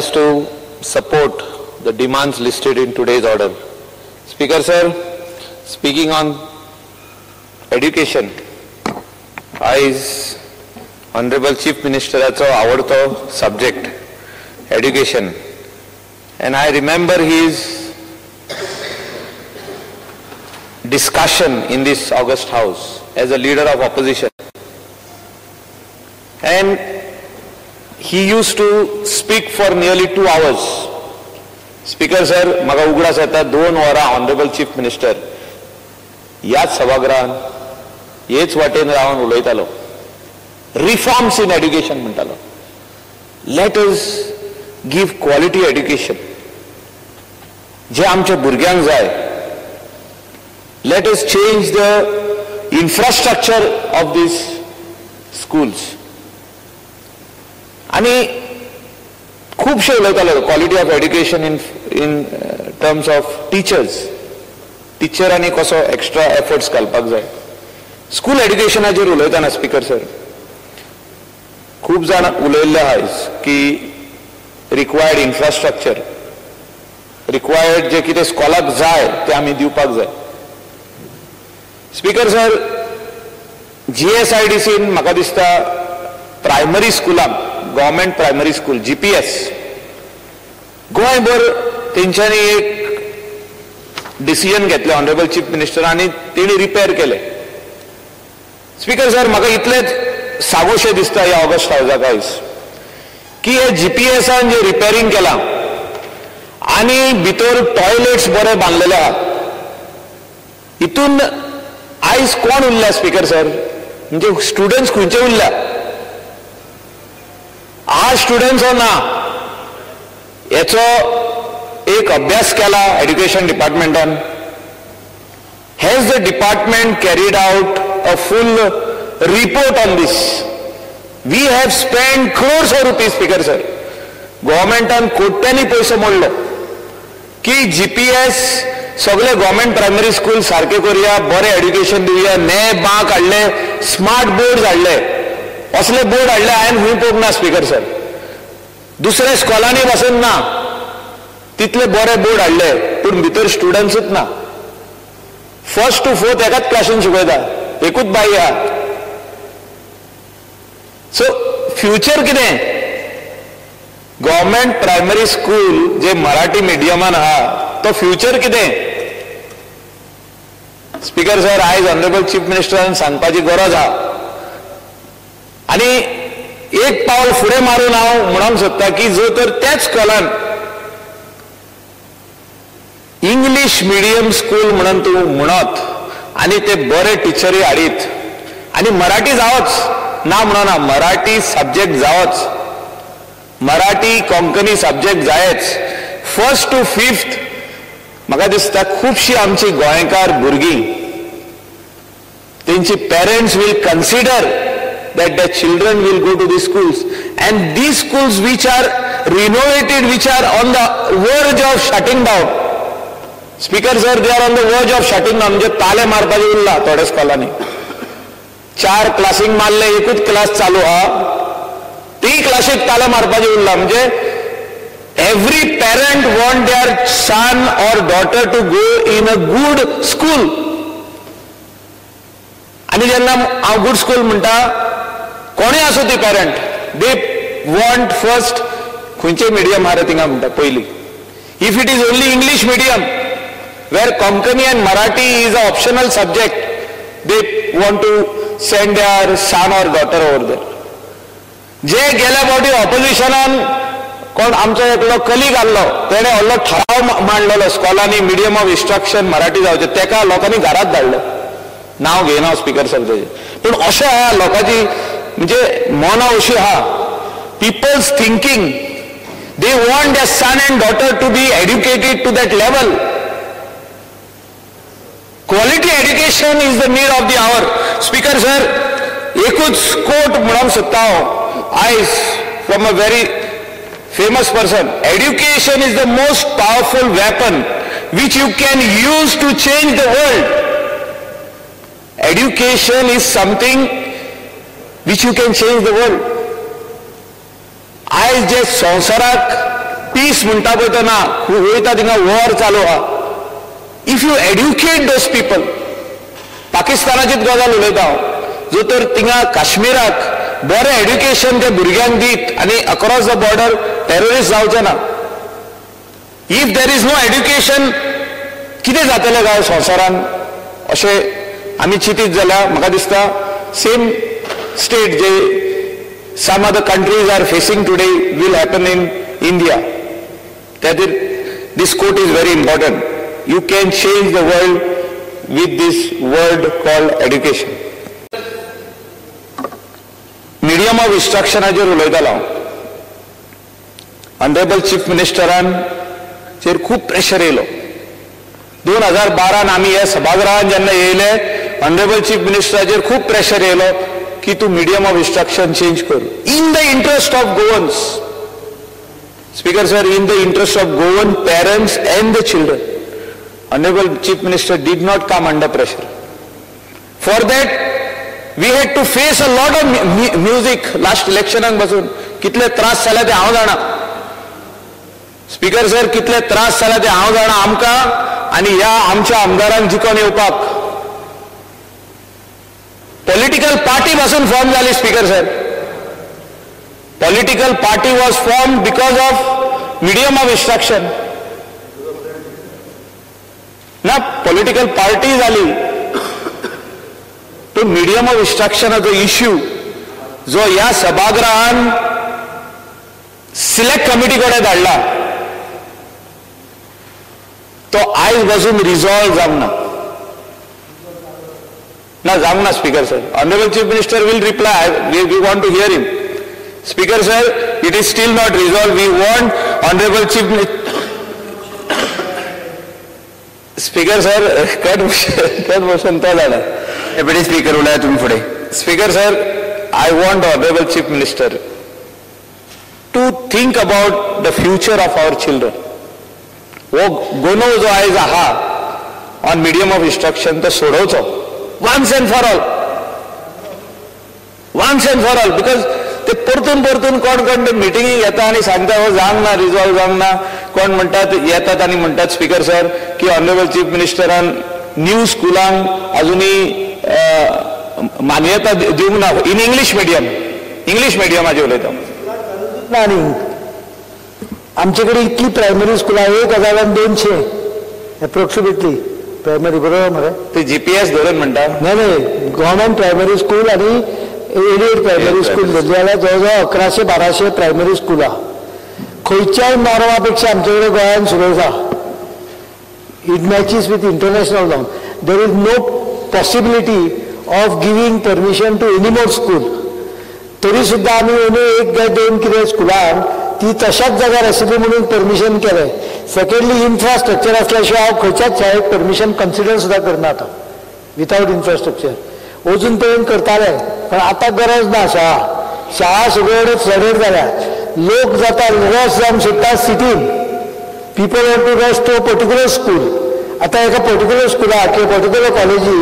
rise to support the demands listed in today's order. Speaker sir, speaking on education, आयज honourable chief मिनिस्टराचो आवडतो subject education, and I remember his discussion in this august house as a leader of opposition, and he used to speak for nearly 2 hours. Speaker sir, म्हाका उगडास येता 2 वरां honourable chief minister ह्याच सभागृहान हेच वाटेन रावन उलयतालो. रिफॉर्म्स इन एड्युकेशन म्हणटालो. Let us give quality education जे आमच्या भुरग्यांक जाय. Let us change the infrastructure of these schools. आनी खुबशे उलयताले quality of education in terms of teachers, टिचरांनी कसो एक्स्ट्रा एफर्ट्स घालपाक जाय. स्कूल एड्युकेशनाचेर उलयतना स्पीकर सर खूब जाण उलयल्ले आयज की रिक्वायर्ड इन्फ्रास्ट्रक्चर, रिक्वायर्ड जे कितें स्कॉलाक जाय तें आमी दिवपाक जाय. स्पीकर सर, GSIDCन म्हाका दिसता प्रायमरी स्कुलांक, गव्हर्मेंट प्रायमरी स्कूल GPS गोंयभर तेंच्यांनी एक डिसिजन घेतलें ऑनरेबल चीफ मिनिस्टर आनी तेणी रिपेर केले. स्पीकर सर, म्हाका इतलेंच सांगूशें दिसता ह्या ऑगस्ट हावजाक आयज की हे GPSान जे रिपेरींग केलां आनी भितर टॉयलेट्स बरे बांदलेले आहात, हितून आयज कोण उरल्या स्पीकर सर? म्हणजे स्टुडंट्स खंयचे उरल्या? आज स्टुडंट्स हो ना हेचो एक अभ्यास केला education डिपार्टमेंटान. Has the department carried out a full report on this? We have spend crores of rupees speaker sir. गव्हर्मेंटान कोट्यांनी पयसो मोडलो की GPS सगळे गव्हर्मेंट प्रायमरी स्कूल सारके करूया, बरें एड्युकेशन दिवया, ने बांक हाडले, स्मार्ट बोर्ड हाडले. असले बोर्ड हाडले हांवें खंय पळोवंक ना स्पीकर सर, दुसऱ्या स्कॉलांनी पासून ना तितले बरे बोर्ड हाडले, पूण भितर स्टुडंट्सूच ना. 1st to 4th एकाच क्लासीन शिकयता, एकूच बाई आहा. सो फ्युचर कितें? गव्हर्मेंट प्रायमरी स्कूल जे मराठी मिडियमान आहा तो फ्युचर कितें? स्पीकर सर, आयज ऑनरेबल चीफ मिनिस्टरान सांगपाची गरज आहा. आनी एक पावल फुडें मारून हांव म्हणूंक सोदता की जर तर त्याच स्कॉलान इंग्लीश मिडियम स्कूल म्हणून तूं म्हणत आनी ते बरे टिचरी हाडीत आनी मराठी जावच ना म्हणना, मराठी सब्जेक्ट जावच, मराठी कोंकणी सब्जेक्ट जायच. 1st to 5th म्हाका दिसता खुबशी आमची गोंयकार भुरगीं तेंची parents will consider that the children will go to the schools, and these schools which are renovated, which are on the verge of shutting down. Speaker sir, they are on the verge of shutting down. म्हणजे ताले मारपाचे उरला थोड्या स्कॉलांनी. 4 क्लासींक मारले, एकूच class चालू आहा, ती classic ताले मारपाचे उरला. म्हणजे every parent want their son or daughter to go in a good school. आनी जेन्ना हांव गुड स्कूल म्हणटा, कोणूय आसूं ती पेरंट, they want first खंयचे मिडियम आहा रे थिंगा म्हणटा पयली. If it is only English medium where Konkani and Marathi is a optional subject, they want to send their son or daughter over there. जे गेल्या फावटी ऑपोजिशनान कोण आमचो एकलो कलीग आहलो, तेणें व्हडलो ठराव मांडलेलो स्कॉलांनी मिडियम ऑफ इन्स्ट्रक्शन मराठी जावचें, तेका लोकांनी घरात धाडलो. नांव घेयना स्पीकर सर तेजें, पूण अशें आहा लोकांची म्हणजे मनां अशी आहा. People's thinking, they want their son and daughter to be educated to that level. Quality education is the need of the hour. Speaker sir, एकूच कोट म्हणूंक सोदता हांव आयज from a very famous person. Education is the most powerful weapon which you can use to change the world. Education is something which you can change the world. आयज जे संवसाराक piece म्हणटा पळय तो ना, वयता थिंगा वॉर चालू आहा. If you educate those people, पाकिस्तानाचीच गजाल उलयता हांव, जो तर थिंगा काश्मीराक बरें एड्युकेशन त्या भुरग्यांक दीत आनी अक्रॉस the border terrorist जावचे ना. If there is no education कितें जातलें गांव संवसारान अशें आमी चिंतीत जाल्यार म्हाका दिसता same state J some other countries are facing today will happen in India. खातीर this quote is very important. You can change the world with this word called education. Medium of इन्स्ट्रक्शनाचेर उलयतालो हांव. ऑनरेबल चीफ मिनिस्टरान चेर खूब pressure येयलो. 2012 आमी ह्या सभागृहान जेन्ना येयले ऑनरेबल चीफ मिनिस्टराचेर खूब प्रेशर येयलो की तूं मिडियम ऑफ इन्स्ट्रक्शन चेंज कर in the interest of Goans. Speaker sir, in the interest of Goan parents and the children. Honorable Chief Minister did not come under pressure. For that, we had to face a lot of music last election बसून. कितले त्रास जाले ते हांव जाणा. Speaker sir, कितले त्रास जाले ते हांव जाणा आमकां आनी ह्या आमच्या आमदारांक जिखोवन येवपाक. पॉलिटिकल पार्टी पासून फॉर्म जाली speaker sir. Political party was formed because of medium of instruction. ना पॉलिटिकल पार्टी जाली तो मिडियम ऑफ इन्स्ट्रक्शनाचो इश्यू जो ह्या सभागृहान सिलेक्ट कमिटी कडेन धाडला तो आयज पासून रिजॉल्व जावंक ना. ना जावंक ना speaker sir. Honourable chief minister will reply. We want to hear him. Speaker sir, it is still not resolve. We want honourable chief speaker sir cut cut motion तो जाणा. डेप्युटी स्पीकर उलया तुमी फुडें. Speaker sir, I want honourable chief minister to think about the future of our children. हो गुन्हो जो आयज आहा ऑन मिडियम ऑफ इन्स्ट्रक्शन तो सोडोवचो once and for all. Once and for all. Because ते परतून परतून कोण कोण ते मिटिंगेक येता आनी सांगता हो जावंक ना, रिजॉल्व जावंक ना. कोण म्हणटात येतात आनी म्हणटात स्पीकर सर की ऑनरेबल चीफ मिनिस्टरान न्यू स्कुलांक अजुनूय मान्यता दिवंक ना इन इंग्लीश मिडियम. इंग्लीश मिडियमाचेर उलयता. आनी आमचे कडेन इतली प्रायमरी स्कुलां 1200 एप्रोक्सिमेटली प्रायमरी, बरोबर मरे? ते जीपीएस धरून म्हणटा. न्हय न्हय, गव्हर्मेंट प्रायमरी स्कूल आनी एडेड प्रायमरी स्कूल धरली जाल्यार जवळ जवळ 1100 1200 प्रायमरी स्कुलां. खंयच्याय नॉर्मा पेक्षा आमचे कडेन गोंयांत सुरू आसा. It matches with international norm. There is no possibility of giving permission to any more school. तरी सुद्दां आमी अंदू एक काय दोन कितें स्कुलांक ती तशाच जाग्यार आशिल्ली म्हणून परमिशन केलें. सेकंडली, इन्फ्रास्ट्रक्चर आसल्या शिवाय हांव खंयच्याच शाळेक परमिशन कन्सिडर सुद्दां करना आतां विथआवट इन्फ्रास्ट्रक्चर. अजून पर्यंत करताले पण आतां गरज ना. शाळा शाळा सगळे फ्लडेड जाल्या. लोक जाता रश जावन सोदता सिटीन. People want to rush to a particular school. आतां एका पर्टिक्युलर स्कुलाक किंवा पर्टिक्युलर कॉलेजी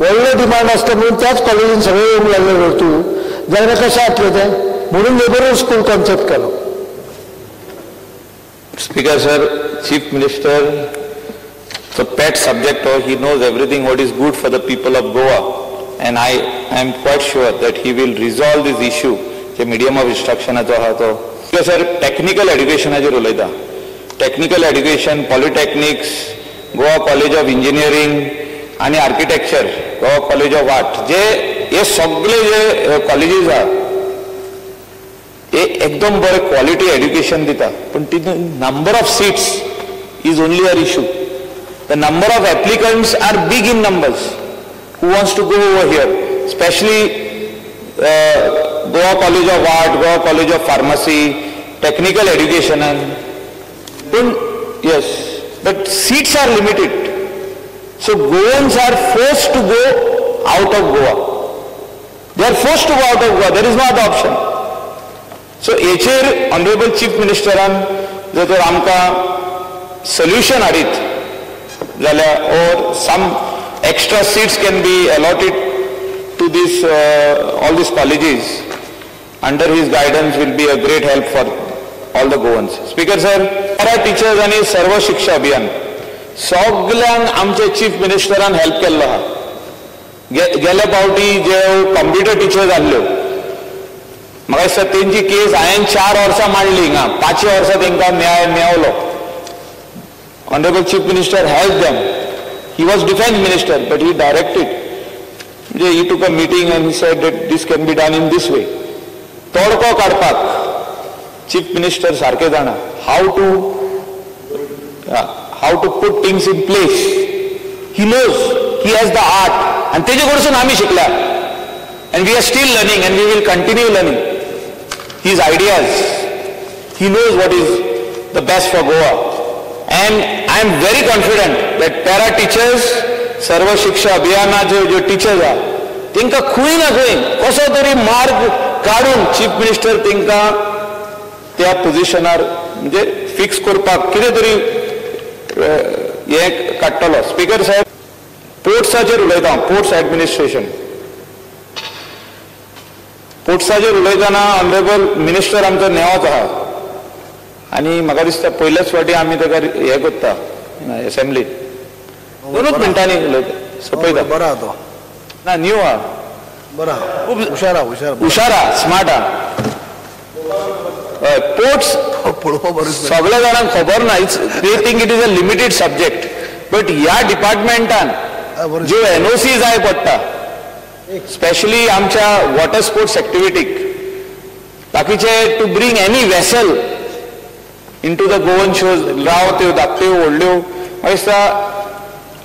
व्हडलो डिमांड आसता म्हणून त्याच कॉलेजीन सगळे येवंक लागले भरतू जाल्यार कशें जातलें तें म्हणून नेबरहूड स्कूल कॉन्सेप्ट केलो. Speaker sir, chief minister so pet subject हो. He knows everything what is good for the people of Goa and I am quite sure that he will resolve this issue J medium of इन्स्ट्रक्शनाचो आहा तो. Speaker sir, technical एड्युकेशनाचेर उलयता. Technical education, polytechnics, Goa college of engineering आनी architecture, Goa college of art, जे हे सगळे जे colleges आहा हे एकदम बरें क्वॉलिटी एड्युकेशन दिता. पूण तितून number of seats is only our issue. The number of applicants are big in numbers who wants to go over here, specially Goa college of art, Goa college of pharmacy, technical एड्युकेशनान. पूण yes, but seats are limited. So Goans are forced to go out of Goa. They are forced to go out of Goa. There is no other option. So हेचेर honourable chief मिनिस्टरान जर तर आमकां solution हाडीत जाल्यार or some extra seats can be allotted to this all these colleges under his guidance will be a great help for all the Goans. Speaker sir, para teachers आनी सर्व शिक्षा अभियान सगल्यांक आमचे chief मिनिस्टरान help केल्लो आहा. गेल्या फावटी जे कंप्युटर टिचर्स आहल्यो म्हाका दिसता तेंची केस हांवें 4 वर्सां मांडली हिंगा, 5 वर्सां तेंकां न्याय मेवलो. Honourable chief minister help them. He was defence minister but he directed, म्हणजे he took a meeting and he said that this can be done in this way. तोडको काडपाक चीफ मिनिस्टर सारके जाणा how to put things in place. He knows, he has the art आनी तेजे कडसून आमी शिकल्या and we are still learning and we will continue learning his ideas. He knows what is the best for Goa and I am very confident that para teachers, Sarva Shiksha अभियानाचे ज्यो teachers आहा तेंकां खंय ना खंय कसो तरी मार्ग काडून चीफ मिनिस्टर तेंकां त्या पोजिशनार म्हणजे फिक्स करपाक कितें तरी हें काडटलो. स्पीकर साहेब, पोर्ट्साचेर उलयता हांव, पोर्ट्स ऍडमिनिस्ट्रेशन. पोर्ट्साचेर उलयतना ऑनरेबल मिनिस्टर आमचो नेवोच आहा आनी म्हाका दिसता पयल्याच फावटी आमी ताका हें करता एसेंब्लीत. 2 मिनटांनी उलयता, सोंपयता. बरो आहा तो ना, न्यू आहा, बरो आहा, हुशार आहा, हुशार आहा, स्मार्ट आहा. हय, पोर्ट्स सगळ्या जाणांक खबर ना, it's they think it is a limited subject, but ह्या डिपार्टमेंटान ज्यो एनओसी जाय पडटा स्पेशली आमच्या वॉटर स्पोर्ट्स एक्टिविटीक, बाकीचे to bring any vessel into the Goan shores, राव त्यो धाकट्यो व्हडल्यो, म्हाका दिसता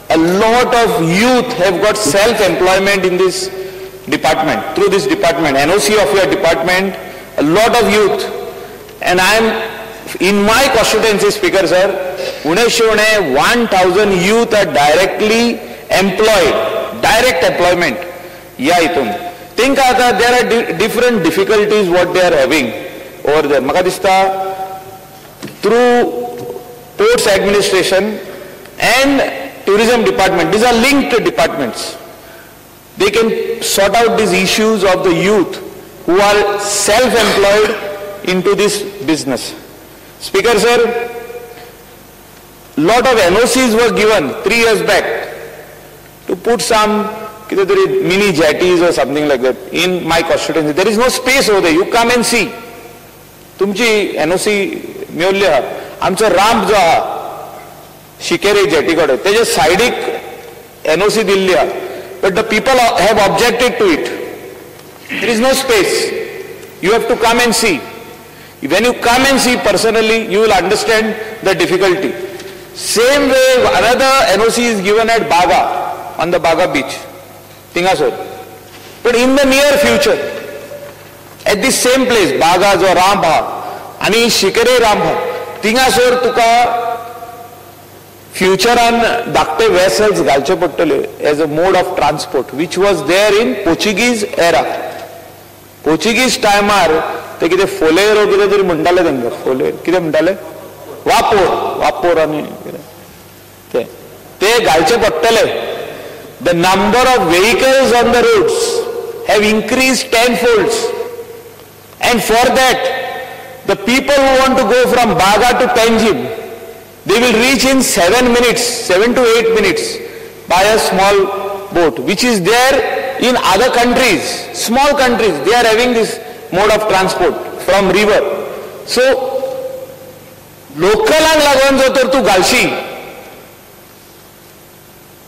a lot of youth have got self employment in this department, through this department, NOC of your department, a lot of youth. And I am in my constituency, speaker sir, उणेशे उणे 1000 youth are directly employed, direct employment ह्या हितून. तेंकां आतां there are different difficulties what they are having over there. म्हाका दिसता through ports administration and tourism department, these are linked departments, they can sort out these issues of the youth who are self-employed into this business. Speaker sir, lot of NOCs were given 3 years back to put some mini jetties or something like that in my constituency. There is no space over there. You come and see. तुमची NOC मेवल्ली आहा. आमचो ramp जो आहा शिकेरी jetty कडेन तेजे सायडीक NOC दिल्ली आहा, but the people have objected to it. There is no space. You have to come and see. When you come and see personally, you will understand the difficulty. Same way, another NOC is given at Baga, on the Baga beach, Tingasur. But in the near future, at the same place, Baga जो ramp आहा आनी शिकेरे ramp आहा, थिंगासर तुका फ्युचरान धाकटे vessels घालचे पडटले as a mode of transport which was there in Portuguese era. Portuguese टायमार ते कितें फोलेरो कितें तरी म्हणटाले तेंकां, फोलेर कितें म्हणटाले, वापोर, वापोर आनी कितें ते ते घालचे पडटले. The number of vehicles on the roads have increase 10 folds and for that the people who want to go from Baga to Panjim, they will reach in 7 minutes, 7 to 8 minutes by a small boat, which is there in other countries, small countries, they are having this mode of transport from river. So, लोकलांक लागून जो तर तूं घालशी,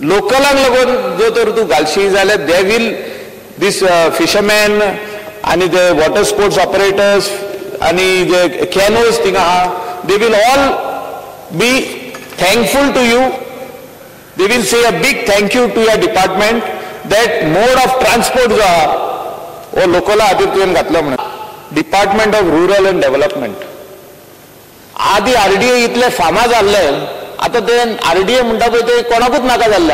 लोकलांक लागून जो तर तूं घालशी जाल्यार they will, this fisherman आनी ते वॉटर स्पोर्ट्स ऑपरेटर्स आनी जे कॅनोज थिंगा आहा, they will all be thankful to you. They will say a big thank you to your department that mode of transport जो आहा हो लोकला खातीर तुवें घातलो म्हणून. Department of rural and development, आदी आरडीए इतले फामाद जाल्ले, आतां ते आरडीए म्हणटा पळय ते कोणाकूच नाका जाल्ले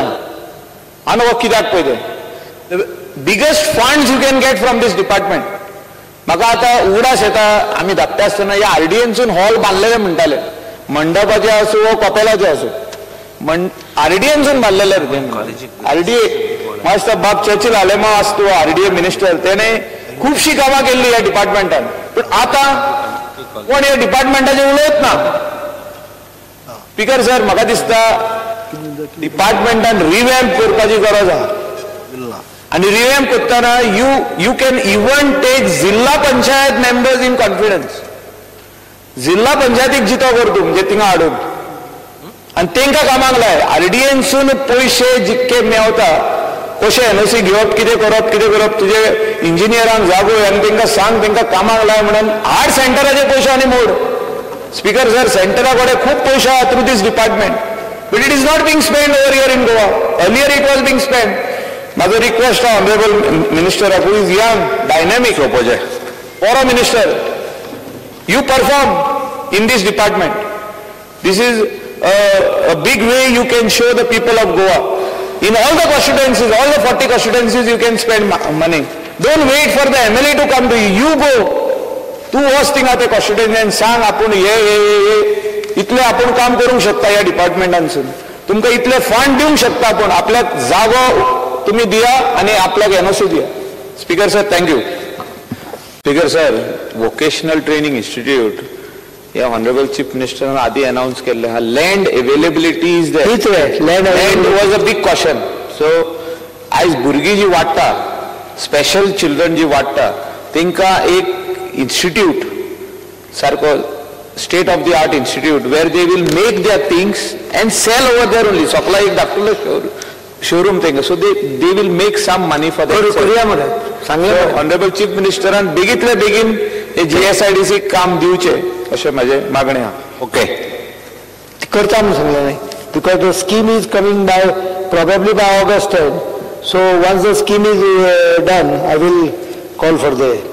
आनी हो कित्याक पळय ते biggest funds you can get from this department. म्हाका आतां उगडास येता आमी धाकटे आसतना ह्या आरडीएनसून हॉल बांदलेले म्हणटाले, मंडपाचे आसूं वो कपेलाचे आसूं, आरडीएनसून बांदलेले रे ते. आरडीए म्हाका दिसता बाब चर्चिल आलेमा आसतो आरडीए मिनिस्टर, तेणे खुबशीं कामां केल्ली ह्या डिपार्टमेंटान. पूण आतां कोण ह्या डिपार्टमेंटाचेर उलयत ना. स्पीकर सर, म्हाका दिसता डिपार्टमेंटान रिवॅम्प करपाची गरज आहा. आनी रिवॅम्प करतना you can even take Zilla Panchayat members in confidence. जिल्हा पंचायतीक जितो कर तूं, म्हणजे थिंगा हाडून आनी तांकां कामाक लाय. आरडीएनसून पयशे जितके मेवता कशें एनओसी घेवप, कितें करप कितें करप, तुजे इंजिनियरांक जागोय आनी तांकां सांग, तांकां कामाक लाय म्हणून हाड सेंटराचे पयशे आनी मोड. स्पीकर सर, सेंटरा कडेन खूब पयशे आहा through this department, but it is not being spend over here in Goa. Earlier it was being spend. म्हाजो रिक्वेस्ट आहा honourable मिनिस्टराक, who is young, dynamic, बरो minister, you perform in this department. This is a big way you can show the people of Goa. In all the constituencies, all the 40 constituencies you can spend money. Don't wait for the MLA to come to you. You go. तूं वच थिंगा ते कॉन्स्टिट्युएन्सीन सांग आपूण हे हे हे इतलें आपूण काम करूंक शकता ह्या डिपार्टमेंटानसून, तुमकां इतले फंड दिवंक शकता आपूण, आपल्याक जागो तुमी दिया आनी आपल्याक एनओसी दिया. Speaker sir, thank you. Speaker sir, vocational training institute हे ऑनरेबल चीफ मिनिस्टरान आदी अनाउन्स केल्लें आहा. Land availability is there. Land was a big question. So आयज भुरगीं जी वाडटा, स्पेशल चिल्ड्रन जी वाडटा, तांकां एक इन्स्टिट्यूट सारको state of the art institute where they will make their things and sell over there only. सकला एक धाकटुलो शोरूम तांकां, so they will make some money for that. सांगलें ऑनरेबल चीफ मिनिस्टरान बेगीतले बेगीन हे जीएसआयडीसी काम दिवचें अशें म्हाजें मागणें आहा. ओके, करता म्हणून सांगलें न्ही, because the scheme is coming by probably by August end. So once the scheme is done, I will call for the.